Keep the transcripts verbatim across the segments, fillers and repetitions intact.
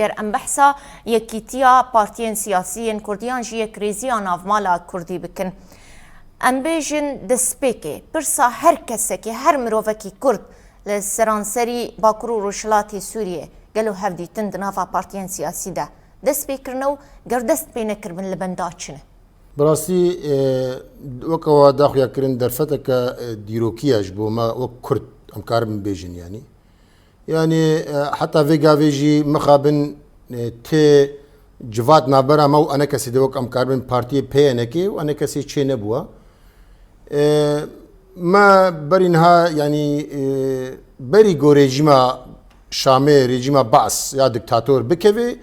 Ger em behsa yekîtiya partiyên siyasî yên Kurdiyan jî yekrêziya navmala Kurdî bikin, em bêjin destpêkê, pirsa her kesekî, her mirovekî Kurd li seranserî Bakur û Rojhilatê Sûriyê gelo hevdîtin di nava partiyên siyasî de dest pê kirine û ger dest pê nekiribin li benda çi ne? Bi rastî, e, weke we daxuya kirin derfeteke, e, dîrokî ye ji bo me wek Kurd, em karibin bêjin yanî. Yanî, e, heta vê gavê jî mixabin, e, tê civat navbera me û enekesê de wek em karibin partiyê P Y N K û enekesê çê nebûwe. E, me berî niha, yanî, e, berî ku rejîma Şamê, rejîma Baas ya diktator bikeve,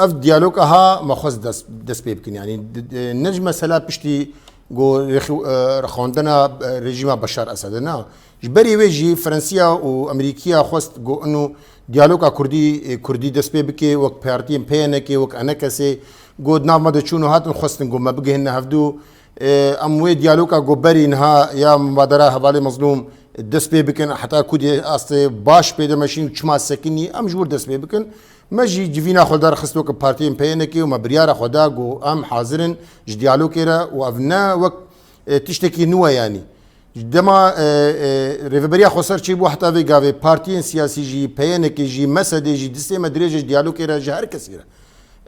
ev diyaloga ha me xwest dest, dest pê bikin. Yanî, d-, d-, ne ji mesela piştî ku rexi-, e, rexandina, e, rejîma Beşar Esed e, na. Ji berî wê jî Fransiya û Amerîkiya xwest ku ino diyaloga Kurdî, e, Kurdî dest pê bike, wek partiyên P Y N K, wek enekesê, ku di nav me de çûn û hatin xwestin ku me bigihîne hevdû. E, em wê diyaloga ku berî niha ya mubadera hevalê Mezlûm dest pê bikin, heta ku dê astê baş pê de meşîn û çima sekinî, em ji wir dest pê bikin. Me jî civîna xwe derxist weke partiyên P Y N K û me biryara xwe da ku em hazir in ji diyalogê re û ev ne wek, e, tiştekî nû ye yanî. Ji dema, e, e, Rêveberiya Xweser çêbû heta vê gavê partiyên siyasî jî, P Y N K jî, M S D jî distê me dirêj e ji diyalogê re ji her kesî re.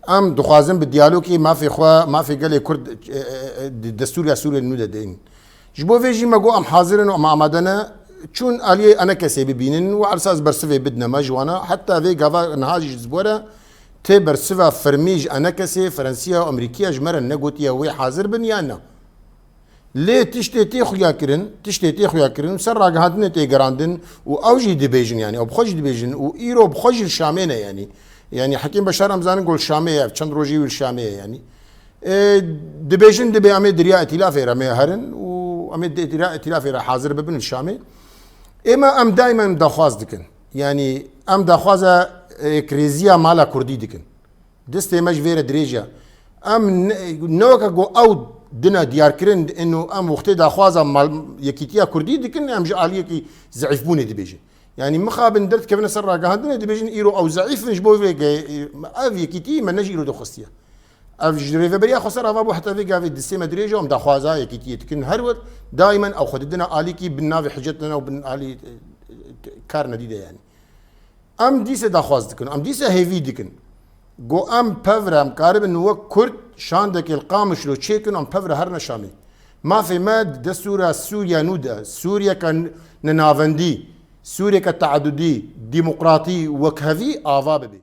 Em dixwazin bi diyalogê mafê xwe, mafê gelê Kurd, e, e, e, di destûriya Sûriyê nû de deyin. Ji bo vê jî me got em hazir in û em amade ne. Çûn aliyê enekesê bibînin û ersaz bersivê bidine me ji wana. Heta vê gava niha jî ji bo re tê bersiva fermî ji enekesê, Fransiya û Amerîkiya ji me re negotiye wê hazir bin yan na. Lê tiştê tê xuya kirin, tiştê tê xuya kirin û ser ragihandinê tê gerandin û ew jî dibêjin, yanî ew bi xwe jî dibêjin û îro bi xwe jî li Şamê ne, yanî. Yanî Hekîm Beşar em zanin ku li Şamê ye, ev çend rojî wî li Şamê ye, yanî. E, dibêjin dibê em ê di riya îtîlafê re me herin û em ê di riya îtîlafê re hazir bibin li Şamê. Ê me em daîmen daxwaz dikin. Yanî em daxwaza, e, krêziya mala Kurdî dikin. Destê me ji vê re dirêj e. Em ne, ne weke ku ew dina diyarkirin, ino em wextê daxwaza mal, yekîtiya Kurdî dikin, em ji aliyekî zeîfbûnê dibêjin. Yanî mixabin derdikevine ser ragihandinê dibêjin, îro ew zeîf in, ji bo vê ge-, ev yekîtî me ne ji îro de xwestiye. Ev ji Rêveberiya Xweser ava bû heta vê gavê distê me dirêj e, em daxwaza yekîtiyê dikin. Her wek daîmen ew xwe didine alîkî bin navê hicetine û bin alî, e, e, kar nedî de yanî. Em dîse daxwaz dikin, em dîse hêvî dikin. Go em pevre, em karibin wek Kurd şandekê li Qamişlo çêkin, em pevre herine Şamê. Mafê me di destûra Sûriya nû de, Sûriyeke n-, nenavendî, Sûriyeke teadudî, demokratî, wekhevî ava bibe.